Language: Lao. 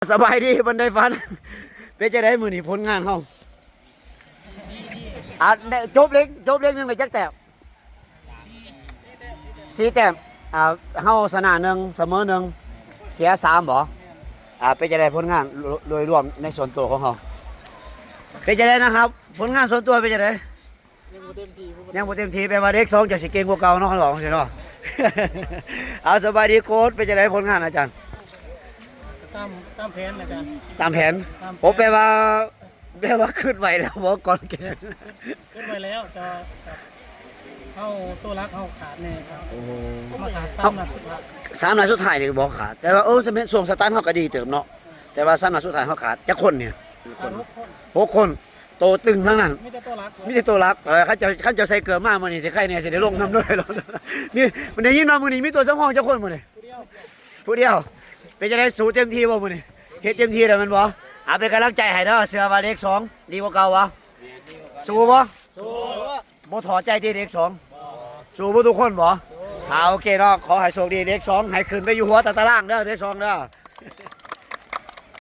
ສະບາຍດີບັນໄດຟັນ ເປັນຈັ່ງໃດມື້ນີ້ຜົນງານເຮົາ? ອ່າ ຈົບເລກ ຈົບເລກໜຶ່ງໄດ້ຈັກແຕ້ມ? ສີ່ແຕ້ມ. ອ່າ ເຮົາຊະນະໜຶ່ງ ສະເໝີໜຶ່ງ ເສຍສາມບໍ? ອ່າ ເປັນຈັ່ງໃດຜົນງານໂດຍລວມໃນສ່ວນຕົວຂອງເຮົາ? ເປັນຈັ່ງໃດນະຄັບ ຜົນງານສ່ວນຕົວເປັນຈັ່ງໃດ? ຍັງບໍ່ເຕັມທີ່ ຍັງບໍ່ເຕັມທີ່ ແປວ່າເລກສອງຈະຊິເກັ່ງກວ່າເກົ່າເນາະ ຄັນເວົ້າຈັ່ງຊີ້ເນາະ. ເອົາ ສະບາຍດີໂຄ້ດ ເປັນຈັ່ງໃດຜົນງານອາຈານ? ຕາມ ຕາມແຜນອາຈານ ຕາມແຜນ. ຕາມແຜນ. ໂອ້ ແປວ່າ ແປວ່າຄິດໄວ້ແລ້ວບໍ່ກ່ອນແຂ່ງ? ຄິດໄວ້ແລ້ວ ແຕ່ວ່າເຮົາ ຕົວຫຼັກເຮົາຂາດແນ່. ໂອ້ ມາຂາດສາມນັດສຸດທ້າຍ ສາມນັດສຸດທ້າຍນີ້ບໍ່ຂາດ ແຕ່ວ່າ ເອີ ຊ່ວງສະຕາດເຮົາກໍດີເຕີບເນາະ ແຕ່ວ່າສາມນັດສຸດທ້າຍເຮົາຂາດຈັກຄົນນີ້? ຫົກຄົນ ຫົກຄົນ ໂຕຕຶງທັງນັ້ນ ມີແຕ່ຕົວຫຼັກ ມີແຕ່ຕົວຫຼັກ. ເອີ ຄັນເຈົ້າ ຄັນເຈົ້າໃສ່ເກີບມາມື້ນີ້ຊິໄຄແດ່ ຊິໄດ້ລົງນຳເລີຍ. ມີ ໄດ້ຍິນວ່າມື້ນີ້ມີຕົວສຳຮອງຈັກຄົນມື້ນີ້? ຜູ້ດຽວ ຜູ້ດຽວ. ເປັນຈັ່ງໃດ ສູ້ເຕັມທີ່ບໍ່ມື້ນີ້? ເຮັດເຕັມທີ່ແລ້ວແມ່ນບໍ່? ເອົາ ເປັນກຳລັງໃຈໃຫ້ເດີ ເຊື່ອວ່າເລກສອງດີກວ່າເກົ່າບໍ່? ສູ້ບໍ່? ສູ້. ບໍ່ທໍ້ໃຈຕິເລກສອງ? ບໍ່. ສູ້ເບິດທຸກຄົນບໍ່? ອ່າ ໂອເຄເນາະ ຂໍໃຫ້ໂຊກດີເລກສອງ ໃຫ້ຂຶ້ນໄປຢູ່ຫົວຕາຕະລາງເດີ ເລກສອງເດີ.